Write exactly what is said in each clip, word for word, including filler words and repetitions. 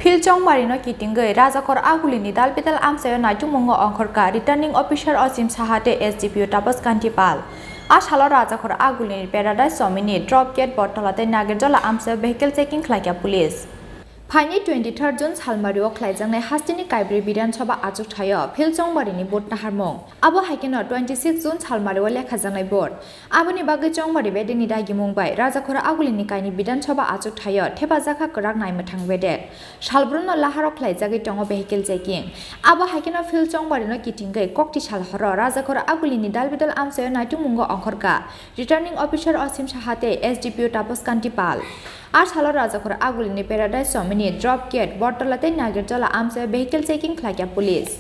Phil Chongmari no kitingwi Rajakhor Agulini dalbidal amchaio naitukmungo ongkhorkha Returning Officer Osim Saha tei S D P O Tapas Kanti Pal. A salo Rajakhor Agulini Paradise Chomini, Drop Gate, Bortola tei Nagerjola amchaio vehicle checking khlaikha police. Phaini twenty-third June salmario khlaijaknai hasteni Kaibrwi Bidhan Sabha achukthai-o Phil Chongmari ni vote naharmung. Abo hai kheno twenty-six June salmario lekhajaknai vote. Aboni bagwi Chongmari bedekni dagimung bai Rajakhor Agulini kaini Bidhan Sabha achukthai-o thepajakha kwrak naimwthang bedek. Salbrum no laharo khlaijagwi tongo vehicle checking. Abo hai kheno Phil Chongmari no kitingwi kokti sal horo Rajakhor Agulini dalbidal amchaio naitukmungo ongkhorkha Returning Officer Osim Saha tei S D P O Tapas Kanti Pal. A salo Rajakhor Agulini Paradise Chomini, Drop Gate, Bortola tei Nagerjola amchaio vehicle checking khlaikha police.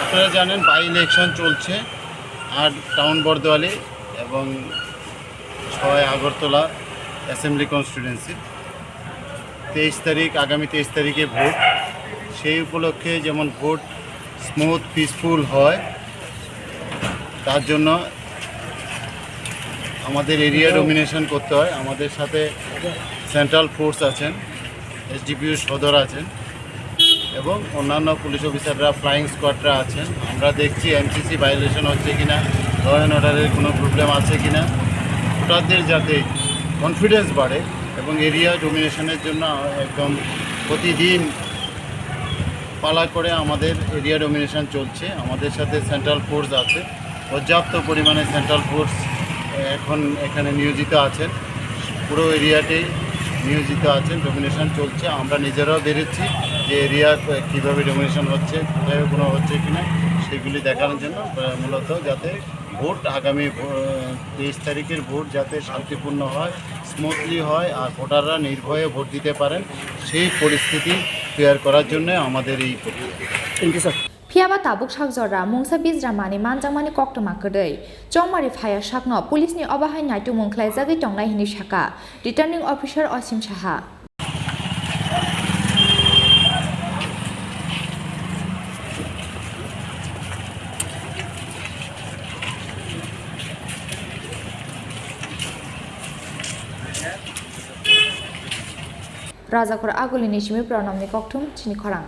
আপনারা জানেন, by election চলছে আট টাউন বর্দোয়ালি এবং ছয় Agartala assembly constituency. তেইশ তারিখ, আগামী তেইশ তারিখে ভোট। সেই উপলক্ষে যেমন ভোট স্মুথ, পিসফুল হয়, তার জন্য আমাদের এরিয়া ডমিনেশন করতে হয়। আমাদের সাথে সেন্ট্রাল ফোর্স আছেন, এসডিপিও সদর আছেন এবং অন্যান্য পুলিশ অফিসাররা, ফ্লাইং স্কোয়াডরা আছেন। আমরা দেখছি এমসিসি ভায়োলেশন হচ্ছে কিনা, ল অ্যান্ড অর্ডারের কোনো প্রবলেম আছে কিনা, ভোটারদের যাতে কনফিডেন্স বাড়ে এবং এরিয়া ডমিনেশনের জন্য একদম প্রতিদিন পালা করে আমাদের এরিয়া ডমিনেশন চলছে। আমাদের সাথে সেন্ট্রাল ফোর্স আছে, পর্যাপ্ত পরিমাণে সেন্ট্রাল ফোর্স এখন এখানে নিয়োজিত আছেন, পুরো এরিয়াতেই নিয়োজিত আছেন। ডমিনেশন চলছে, আমরা নিজেরাও বেরোচ্ছি যে এরিয়া কীভাবে ডমিনেশন হচ্ছে, কোথায় কোনো হচ্ছে কিনা, সেগুলি দেখানোর জন্য, আহ, মূলত যাতে ভোট আগামী ভো-, তেইশ তারিখের ভোট যাতে শান্তিপূর্ণ হয়, স্মুথলি হয়, আর ভোটাররা নির্ভয়ে ভোট দিতে পারেন, সেই পরিস্থিতি তৈরি করার জন্য আমাদের এই প্রক্রিয়া। Thank you, sir. Phiya ba tabuk sak jora mungsa bijra manwi manjakmani koktwma kwrwi. Chongmari phaya sakno police ni obo hai naitukmung khlaijagwi tongnai hinwi sakha Returning Officer Osim Saha. Rajakhor Agulini simi Pranamni kokthum chini khorang.